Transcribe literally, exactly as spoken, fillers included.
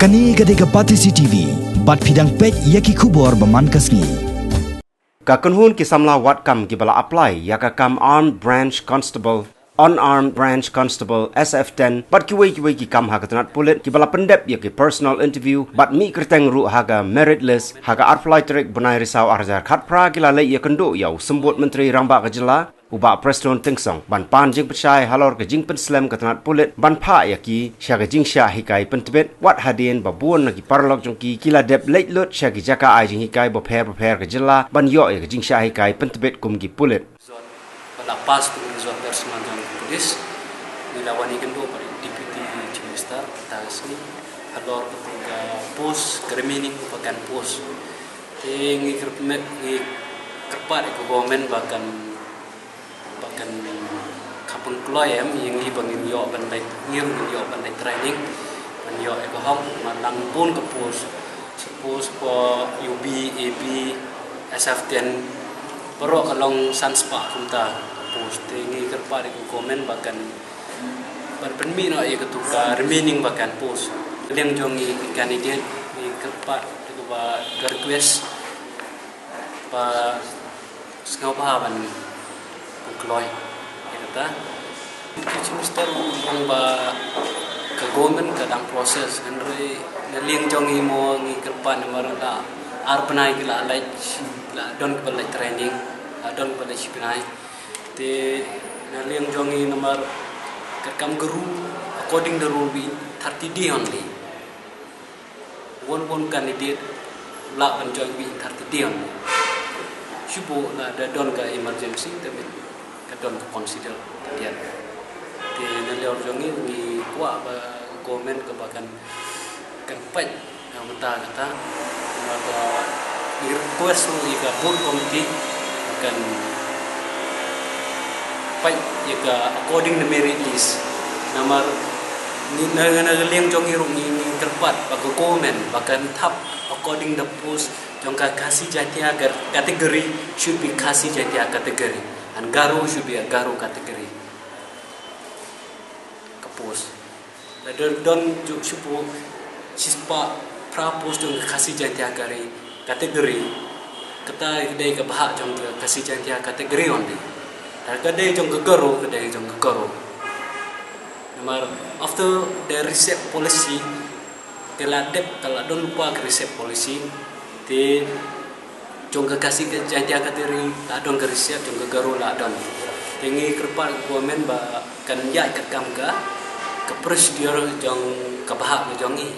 Kane ka dei ka Batesi T V, bad phi dang peit ïa ki khubor ba man ka sngi. Ka kynhun ki samla wad kam kiba la apply ïa ka kam Armed Branch Constable, Unarmed Branch Constable, S F ten, bad kiwei kiwei ki kam ha ka tnat pulit kiba la pyndep ïa ki personal interview bad mih kyrteng ruh ha ka merit list ha ka arphew lai tarik bnai Risaw arhajar khatphra ki la leit ïakynduh ïa u Symbud Myntri Rangbah ka Jylla, u Bah Prestone Tynsong, ban pan jingpynshai halor ka jingpynslem ka tnat pulit ban phah ïa ki sha ka jingshah hikai pyntbit, wat hadien ba bun na ki paralok jong ki ki la dep leit lut sha ki jaka ai jinghikai bapher bapher ka jylla ban ïoh ïa ka jingshah hikai pyntbit kum ki pulit. Zot ba la pass kum zot personal jong ki police. Ngi la wan ïakynduh bad Deputy Chief Minister mynta ka sngi halor kata ka post, ka remaining vacant post. Te ngi kyrpad, ngi kyrpad ïa ka government ba kan, ba kan kham pynkloi em ïa ngi ba ngin ïoh ban leit, ngi ruh ngin ïoh ban leit training, ban ïoh ïa ka hok, man nang bun ka post. Suppose ko U B, A B, S F ten, baroh ka long san spah kumta ka post. Te ngi kyrpad ïa ka government ba kan, ban pynmih noh ïa katu ka remaining vacant post. Liang jong ngi ki candidate, ngi kyrpad ïa ka ba, ka request ba sngewbha ban pynkloi ïa kata. Ki Chief Minister u ong ba ka government ka dang process, hynrei na liang jong ngi mo ngi kyrpad namar la ar bnai ki la leit, la don kiba leit training, la don kiba leit shi bnai. Te na liang jong ngi namar ka kam ka rule, according the rule we thirty day only. One, one candidate lah ban join within thirty day only. Shu buh la da don ka emergency, te bit ka don ka consider again. Te na liang jong ngi, ngi kwah ba government ka ba kan, kan peit na mynta kata. Ba ka, ngi request ruh ïa ka board committee kan peit ïa ka according the merit list. Namar ngi na, na, na liang jong ngi ruh ngi, ngi kyrpad ba ka government ba kan thap according the post jong ka Khasi Jaintia car-, category should be Khasi Jaintia category and Garo should be a Garo category. Ka post. La don, don ju shu buh shispah phra post jong ka Khasi Jaintia kari category. Kata ka dei ka bhah jong ka Khasi Jaintia category only. Lada ka dei jong ka Garo, ka dei jong ka Garo. Namar after the reset policy, te la dep, ka la don lypa ka reset policy, te jong ka Khasi Jaintia category la don ka reset, jong ka Garo la don. Te ngi kyrpad government ba kan ïaid katkam ka, ka procedure jong ka bhah ka jong ngi.